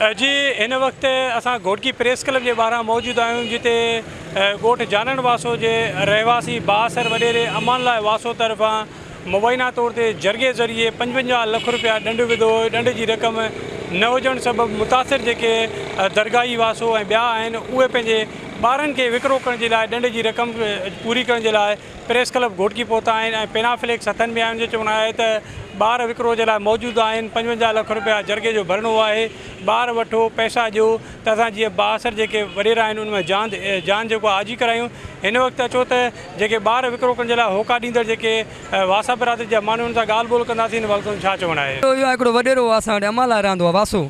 جي هن وقت اسان گهوٽڪي پريس ڪلب جي ٻاهران موجود آهيون جتي ڳوٺ جانڻ واسو جي رهواسي بااثر وڏيري امان الله واسو طرفان مبينا طور تي جرڳي ذريعي 55 لک روپيا ڏنڊ وڌو ويو ڏنڊ جي رقم نه هجڻ سبب متاثر جيڪي درگاهي واسو ۽ ٻيا آهن اهي پنهنجي ٻارن کي وڪرو ڪرڻ جي لاء ڏنڊ جي رقم پوري ڪرڻ جي لاء پريس ڪلب گهوٽڪي پهتا آهن ۽ پينافليڪس هٿن ۾ آهن جو چوڻ آهي ته ٻار وڪرو جي لاء موجود آهن 55 لک رپيا جرڳي جو ڀرڻو آهي ٻار وٺو پئسا ڏيو ته اسان جيئن بااثر جيڪي وڏيرا آهن ان مان جان جان جيڪو آجي ڪرايون هن وقت اچو ته جيڪي ٻار وڪرو ڪرڻ جي لاء هوڪا ڏيندڙ جيڪي واسا برادري جا ماڻهو ان سان ڳالهه ٻولهه ڪنداسين هن وقت ان ڇا چوڻ آهي. اهو هڪڙو وڏيرو هو اسان وٽ امالا رهندو هو واسو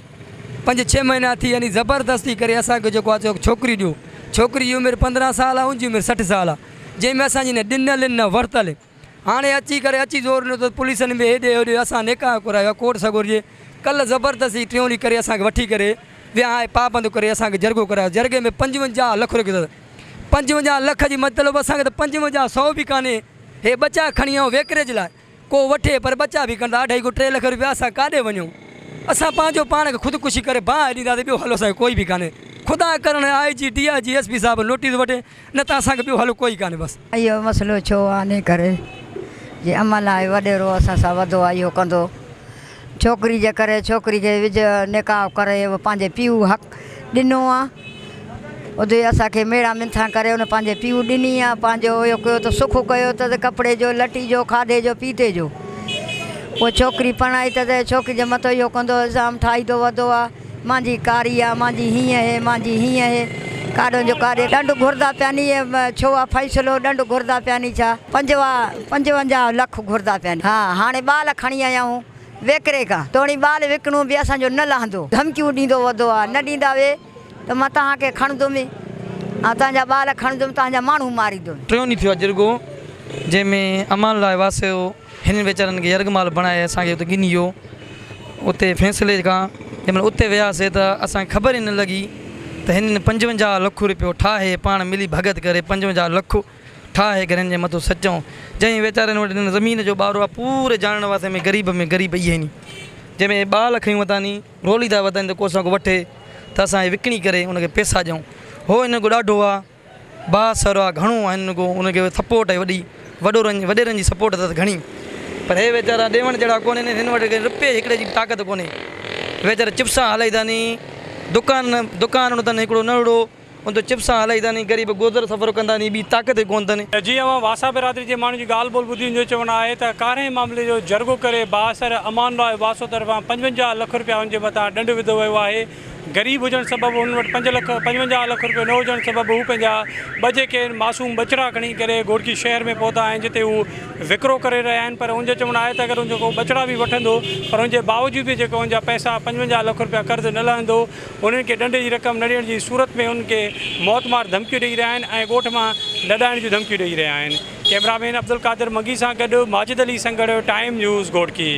پنج ڇهه مهينا ٿي يعني زبردستي ڪري اسان کي جيڪو آهي چيو ڇوڪري ڏيو ڇوڪري جي عمر 15 سال آهي ان جي عمر 60 سال آهي جنهن ۾ اسان جي نه ڏنل نه ورتل. هاڻي اچي ڪري اچي زور ڏنو ته پوليسن به هيڏي هوڏي اسان نڪاح ڪرايو آهي ڪورٽ سڳوري جي ڪلهه زبردستي ٽيون ڏينهن ڪري اسان کي وٺي ڪري ويا ۽ پابند ڪري اسان کي جرڳو ڪرايو جرڳي ۾ 55 لک روپيا 55 لک جي مطلب اسان کي ته 55 سئو به ڪانهي هي ٻچا کڻي آئون ويڪري جي لاء ڪو وٺي پر ٻچا به ڪندا اڍائي کان ٽي لک روپيا اسان ڪاڏي وڃون اسان پنهنجو پاڻ کي خودڪشي ڪري باهه ڏينداسين ٻيو حل اسان کي ڪوئي به ڪانهي خدا ڪرڻ I G D I G S P صاحب نوٽيس وٺي نه ته اسان کي ٻيو حل ڪوئي ڪانهي بس. اهو مسئلو ڇو آ انهي ڪري جي عمل آهي وڏيرو اسان سان وڌو آ اهو ڪندو ڇوڪري جي ڪري ڇوڪري کي وجهه نڪاح ڪري پنهنجي پيء حق ڏنو آ ادي اسان کي ميڙا منٿان ڪري ان پنهنجي پيء ڏني آ پنهنجو اهو ڪيو ته سک ڪيو ته ڪپڙي جو لٽي جو کاڌي جو پيتي جو پوء ڇوڪري پرڻائي ته ڇوڪري جي مٿو اهو ڪندو الزام ٺاهيندو وڌو آ مانجي ڪاري آ مانجي هيئن هي مانجي هيئن هي ڪاڏو جو ڪاڏي ڏنڊ گهردا پيا ني ڇو آ فيصلو ڏنڊ گهردا پيا ني ڇا پنجواهه 55 لک گهردا پيا ني ها هاڻي ٻال کڻي آيا آهون ويڪري کان توڻي ٻال وڪڻون به اسان جو نه لهندو ڌمڪيون ڏيندو وڌو آ نه ڏيندا وي ته مان توهان کي کڻندم ۽ توهان جا ٻال کڻندم توهان جا ماڻهو ماريندم. ٽيون ڏينهن ٿيو آ جرڳو جنهن ۾ امان الله واسيو هنن ويچارن کي يرغمال بڻائي اسان کي اتي ڳنهي ويو. اتي فيصلي کان جنهن مهل اتي وياسي ته اسان کي خبر ئي نه لڳي ته هنن 55 لک روپيو ٺاهي پاڻ ملي ڀڳت ڪري 55 لک ٺاهي ڪري هنن جي مٿو سچئون جنهن ويچارن وٽ هن زمين جو ٻارو آهي پوري جانڻ واسي ۾ غريب ۾ غريب اهي آهن جنهن ۾ ٻال کنيون وتاني رولي ٿا وتن ته ڪو اسان کان وٺي ته اسان هي وڪڻي ڪري ان کي پئسا ڏيون هو هنن کان ڏاڍو آهي بااثر آ گهڻو آ هنن کان ان کي سپورٽ آهي وڏي وڏورن وڏيرن جي سپورٽ اٿس گهڻي پر هي ويچارا ڏيوڻ جهڙا ڪونهن هن وٽ رپئي هڪڙي جي به طاقت ڪونهي ويچارا چپسان هلائيندا ني دڪان دڪان اٿن هڪڙو ننڍڙو ان تي چپسان هلائيندا ني غريب گذر سفر ڪندا ني ٻي طاقت ئي ڪونه اٿن. جي اوهان واسا برادري جي ماڻهن جي ڳالهه ٻولهه ٻڌي ان جو چوڻ آهي ته ڪارنهن معاملي جو جرڳو ڪري بااثر امان الله واسو طرفان 55 لک رپيا ان جي مٿان ڏنڊ وڌو ويو آهي غريب هجڻ سبب انهن وٽ پنج لک 55 لک روپيو نه هجڻ سبب هو پنهنجا ٻه جيڪي آهن معصوم ٻچڙا کڻي ڪري گهوٽڪي شهر ۾ پهتا آهن جتي هو وڪرو ڪري رهيا آهن پر ان جو چوڻ آهي ته اگر ان جو ڪو ٻچڙا به وٺندو پر ان جي باوجود به جيڪو ان جا پئسا 55 لک روپيا قرض نه لهندو انهن کي ڏنڊ جي رقم نه ڏيڻ جي صورت ۾ انهن کي موت مار ڌمڪيون ڏئي رهيا آهن ۽ ڳوٺ مان لڏائڻ جون ڌمڪيون ڏئي رهيا آهن ڪئميرا مين عبدالقادر منگي سان گڏ ماجد علي سنگهڙ ٽائيم نيوز گهوٽڪي.